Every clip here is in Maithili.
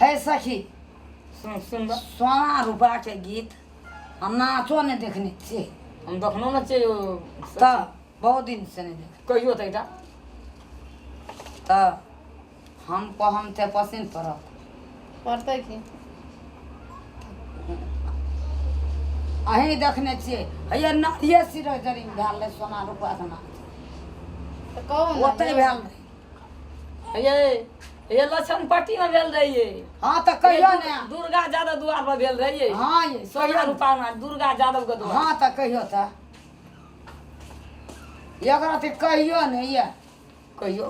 हे सखी, सुन सुन। सोना रूपा के गीत हम नाचो नहि देखने छियै। हम देखनो ने छियै यौ। तऽ बहुत दिन से नहि देख। कहियो तऽ एकटा। तऽ हम कहम तऽ पसिन पड़त? पड़तै की? अहीं देखने छियै, हैया नारिये सिर जरीमे भेल रहै सोना रूपाके नाच। तऽ कहू ने। ओतहि भेल रहै। ये ये लक्षण पट्टी में भेल रहिए। हाँ, तऽ कहियो ने। दुर्गा यादव द्वार पर भेल रहिए। हाँ ये। सोना कहियो। रूपा में दुर्गा यादव के द्वार। हाँ, तऽ कहियो, तऽ एकरा तऽ कहियो ने ये। कहियो।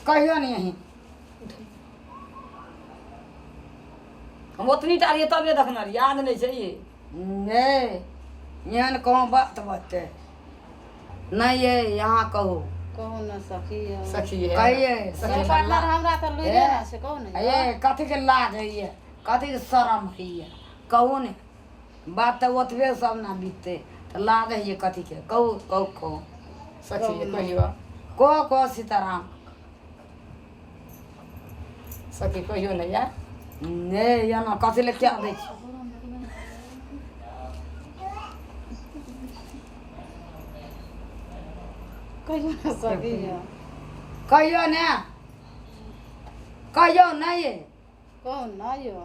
कहियो ने यहीं। हम ओतनी टा रहिए तबे देखने रहिए, याद नहीं छै ये। नहि, एहन कहूँ बात बतै नहि ये, यहाँ कहू। कहू ने सखी यौ। सखी है। कहिए। सखी। पार्टनर, हमरा तऽ लुरिये ने छै, कहू ने यौ। ये कथीके लाज होइए, कथीके शरम होइए? कहू ने बात, तऽ ओतबे सब ने बीततै, तऽ लाज होइए कथीके? कहू, कहू, कहू। सखी है, कहियो। कहो, कहो सीताराम। सखी, कहियो ने यार। नहि, एना कथी लए क्या दै छी? कहियो ने सखी यौ। कहियो ने, कहियो नहि ये। कहू ने यौ।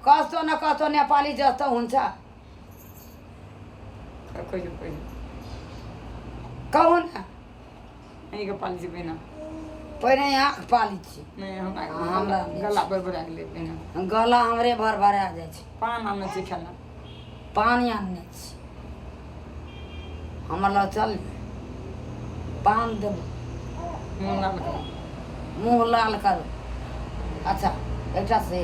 कस्तो न कस्तो नेपाली जस्तो हुन्छ। कहियो, कहियो। कहू ने। अहीँके पाली छी पहिने। पहिने यहाँ पाली छी। नहि, हमरा हमरा नहि। गला बड़बड़ा गेलै पहिने। गला हमरे भर भरा जाइ छै। पान आनै छी खेला। पानी आनने छी, हमर लग चल, पान देबो। मुँह लाल करू। मुँह लाल करू। अच्छा, एकटा से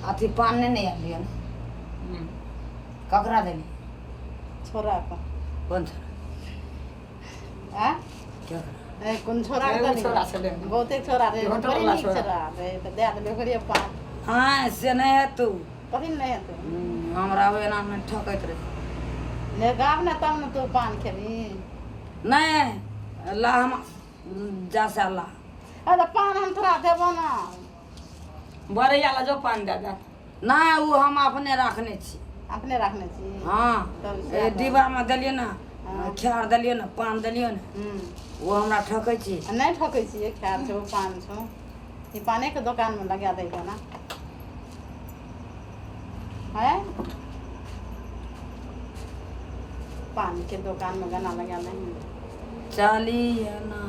अथी पान नहि ने आनलियै ने? ककरा देली? छोरा के। कोन छोरा? आ? केकरा? ए, कोन छोरा के एगो देली? छोरा छलै। बहुते छोरा रहै। होटल बड़ी वाला नीक छोरा। छोरा रहै तऽ दए देबै ओकरे पान। हँ, से नहि हेतौ। कथी नहि हेतै? हमरा ओहि एनामे ठकैत रहै। ने गाब ने, तब ने तू पान खेबही। नहि, ला, हम जा से ला। अरे, पान हम तोरा देबो ने। बरैया लऽ जो, पान दए दे। नहि, ओ हम अपने राखने छी। अपने राखने छी? हँ। तब ए, से डिब्बामे देलियै ने। हँ। खेर देलियै ने, पान देलियै ने। ओ हमरा ठकै छी। आ नहि ठकै छियै, खैर छौ, पान छौ, ई पानेके दोकानमे लगा दै ना है, पानके दोकानमे गाना लगा दही। चलिए ना।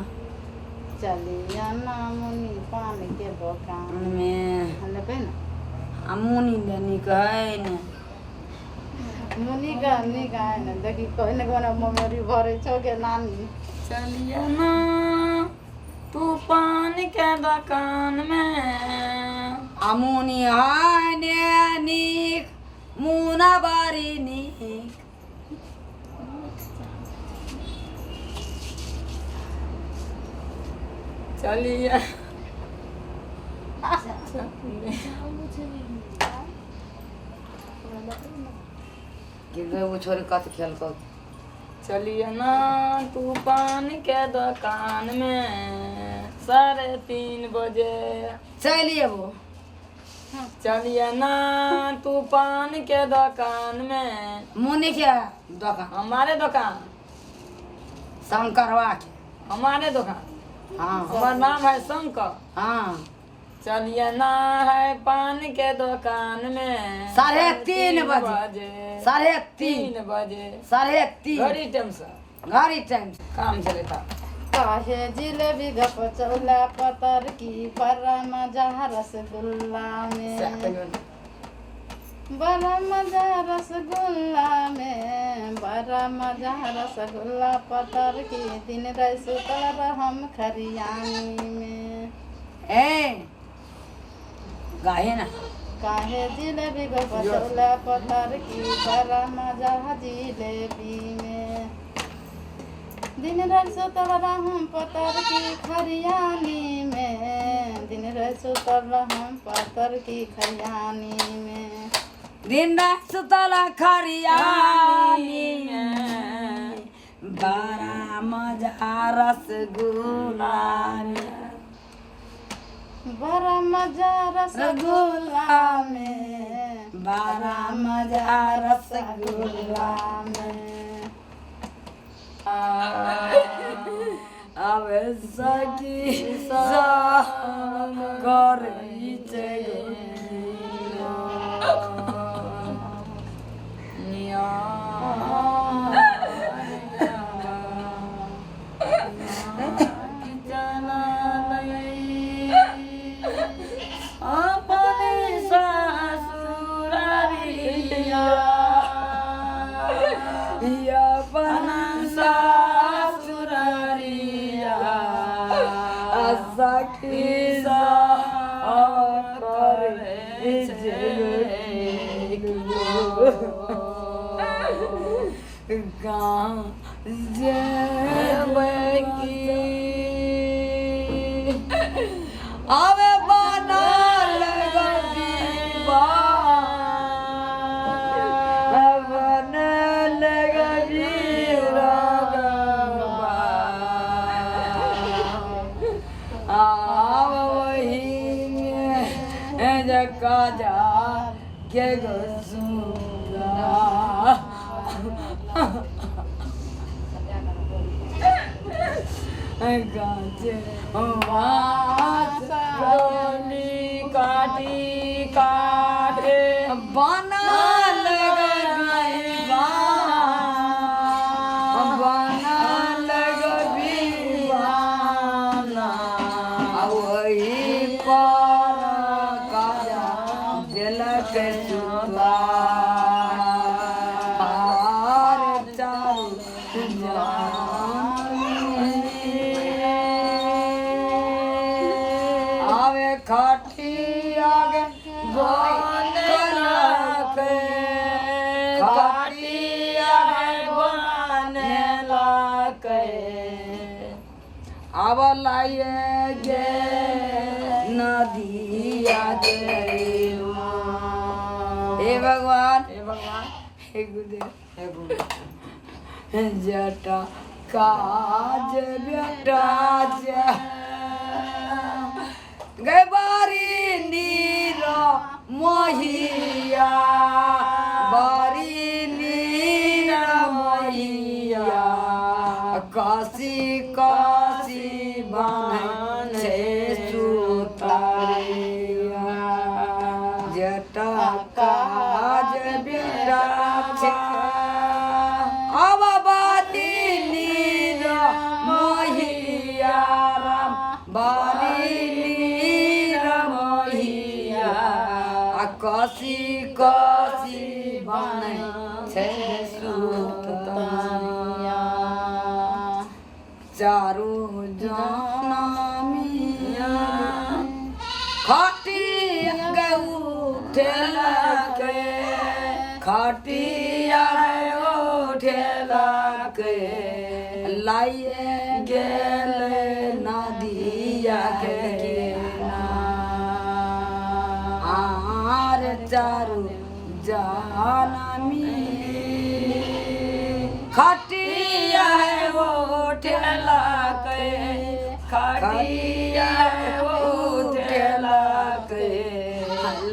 चलिया ना मुनी पानके दोकान मे। लेबै ने? आ मुनी ले नीक है ने? मुनी के नीक है ने? देखी, कोई ने कोनो मेमोरी भरै छौ गे नानी। चलिए ना तू पान के दुकान में। आ मुनी है ने नीक, मुना बड़ी नीक। चलिए। कि गै, ओ छोरी कथी खेलकौ? चलिए ना तू पान के दुकान में 3:30 बजे। चलि अयबो। चलिए ना तू पान के दुकान में। मुनी के दोकान। हमारे दुकान। शंकरवा के। हमारे दुकान। हाँ। हमार नाम है शंकर। हाँ। चलिए ना है पान के दुकान में। 3:30 बजे। 3:30। 3 बजे। 3:30। घड़ी टाइम से। घड़ी टाइम से। काम चले था। काहे जिलेबी गपचौला पतर की, बड़ा मजा रसगुल्ला में। सएह कहियौ ने। बड़ा मजा रसगुल्ला में, बड़ा मजा रसगुल्ला पतर की, दिन रात सुतल रहम खरियानी में। ए, गाहे ना। काहे जिलेबी गपचौला पतर की, बड़ा मजा जिलेबी में, दिन रात सुतल रहम पतर की खरियानी में, दिन रात सुतल रहम पतर की खरियानी में। दिन रात सुतल खरियानी में, बड़ा मजा रसगुल्ला में। मजा रसगुल्ला में, बड़ा मजा रसगुल्ला में। आबे सखी सब करै छै। अपने ससुररिया, अपन ससुररिया, सखी सब करै छै। गाँव जेबै की आवे बनल गरीबा, बनल गरीबा, आब वही जका जा के गोसुरा गाजे गोली काटी काटे बनल गरीबा, बनल गरीबाना, ओही पर काया देलक सुतार चारू आवे खटिया गे बनलक, खटिया गे बनलक, आब लाइए गे नदिया गे। हे भगवान, हे भगवान, हे गुरुदेव, हे गुरु। जटा काज बेटा जे गै बारी नीर मोहिया, बारी नीर मोहिया, कसी कसी बान्है छै सुतरिया। जटा काज बेटा छै, अब बाती नीर मोहिया राम, बारी नीर मोहिया, आ कसी कसी बनै छै सुतरिया। चारू जना मिया खटिया के उठेलक, खटिया उठेलक, लाइए गेल नदिया के आर चारू जाना मिली खटिया उठेलक, खटिया उठेलक,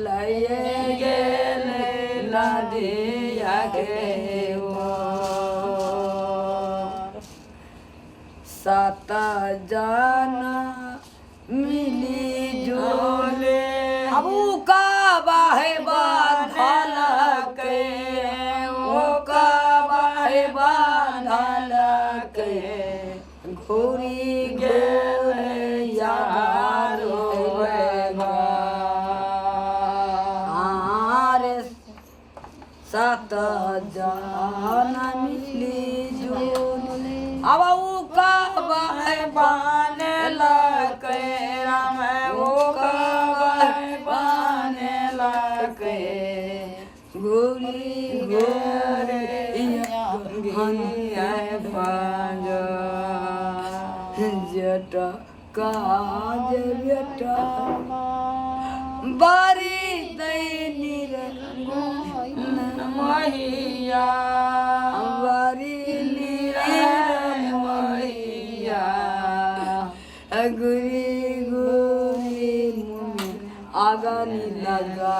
लइए गेल नदिया के सात जना मिली जुले अब उ का बाहे बांधलक, ओ का बाहे बांधलक, घूरी गेल यारो आर सात जना मिली जुली अब उ का बाहे बांधलक राम, ओ का बाहे बांधलक, घूरी गेल जेटा काज बेटा बारी दैनी रे मैया, बारी नीर मैया, गुरी गुरी मुँह अगनी लगा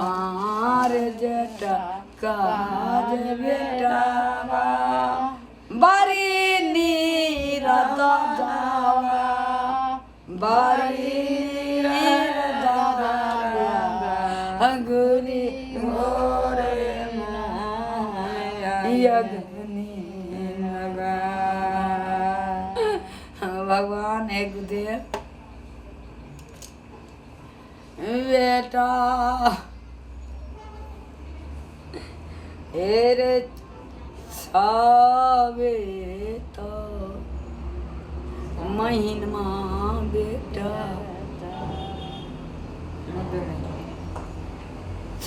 आर जेटा काज बेटा बड़ी नीरद जावा बड़ी नीरद जावा अंगुरी घोरे अग्नि लगा। भगवान एक देव बेटा हेरे छावे तो महीनमा बेटा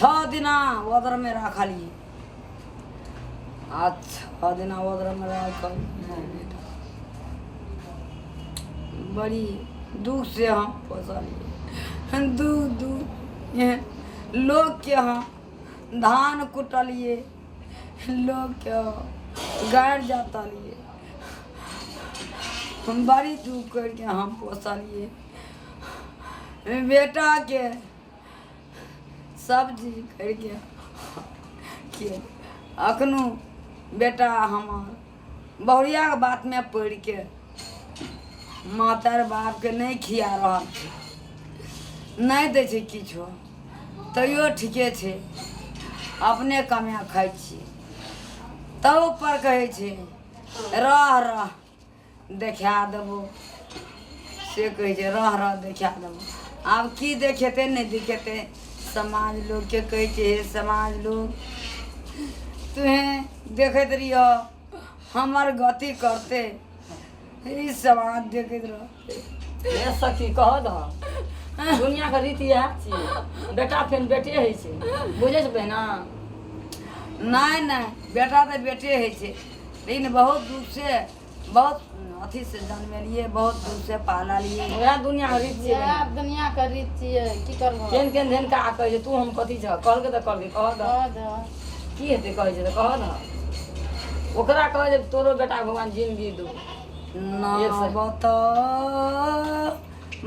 6 दिना उदरमे राखलियै आ 6 दिना उदरमे राखलियै बेटा बड़ी दुख से हम पोसलियै दुख दुख एहन लोकके हम धान कुटलियै लोकके गारि जतलियै हम बड़ी दुख करिके हम पोसलियै बेटाके सब्जी करिके के अखनो बेटा हमर बहुरियाके बातमे पड़िके मातर बापके नहि खिया रहल छै नहि दै छै किछो तैयो ठीके छै अपने कमा खाइ छियै तब पर कहै छै रह रह देखा देबो से कहै छै रह रह देखा देबो आब की देखेतै नहि देखेतै समाज लोकके कहै छै हे समाज लोक तुहेँ देखैत रहिह हमर गति करतै ई समाज देखैत रहतै। हे सखी कह दह दुनिया के रीति इएह छियै बेटा फेर बेटे होइ छै बुझै छै बहिना। नहि नहि बेटा तऽ बेटे होइ छै लेकिन बहुत दुख से बहुत अथी से जन्मेलियै बहुत दुख से पाललियै। उएह दुनिया के रीत छियै। इएह दुनिया के रीत छियै की करबो। केहन केहन धन का कहै छै तू हम कथी छह कहलकै तऽ कहलकै कह दह कह दह की हेतै कहै छै तऽ कह दह ओकरा कहै जे तोरो बेटा भगवान जिंदगी दो। ना बता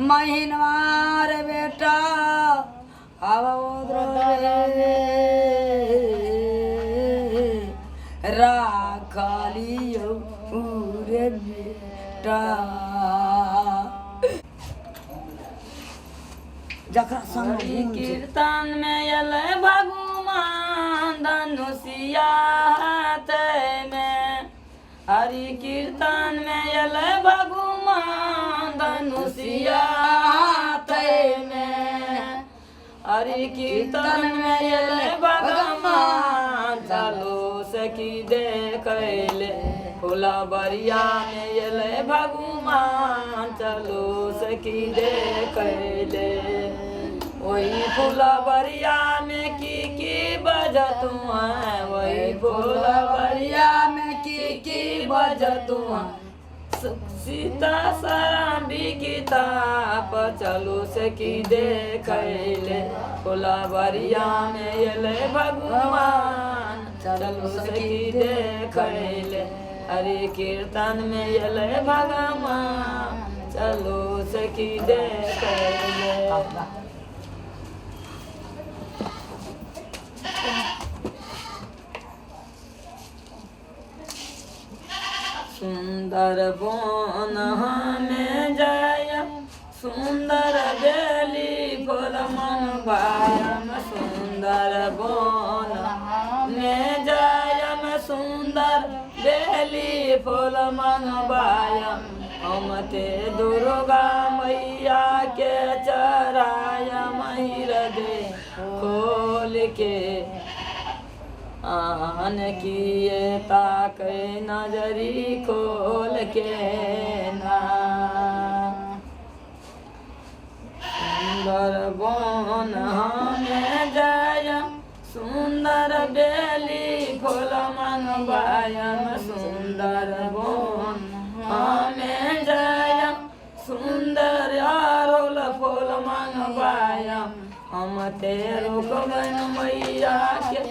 महीनवार बेटा आब राखलियौ रे बेटा जकरा संग हरि गुण छै। कीर्तन में एलै भगवान धनुषिया हाथ में हरि कीर्तन में एलै भगवान धनुषिया हाथ में हरि कीर्तन में एलै भगवान चलो सखी देखैले फुलबरिया में एलै भगवान चलो सखी देखैले वही फुलबरिया में की की बजतु हैं वही फुलबरिया में की की बजतु हैं सीता सराबी किताब चलो सखी देखैले फुलबरिया में एलै भगवान चलो सखी देखैले हरि कीर्तन में एलै भगवान चलो सखी देखैले। सुंदर बन हमें जाय सुंदर बेली फूल मन भायम सुंदर बन में जायम सुंदर बेली फूल मन भायम हम ते दुर्गा मैया के चरायम हृदय खोल के आन किए ताकै नजरी खोल के ना सुंदर बन हमें जाय सुंदर बेली फूल मंगवायम सुंदर बन हमें जाय सुंदर अड़हुल फूल मंगवायम हम ते रुकबनि मैया के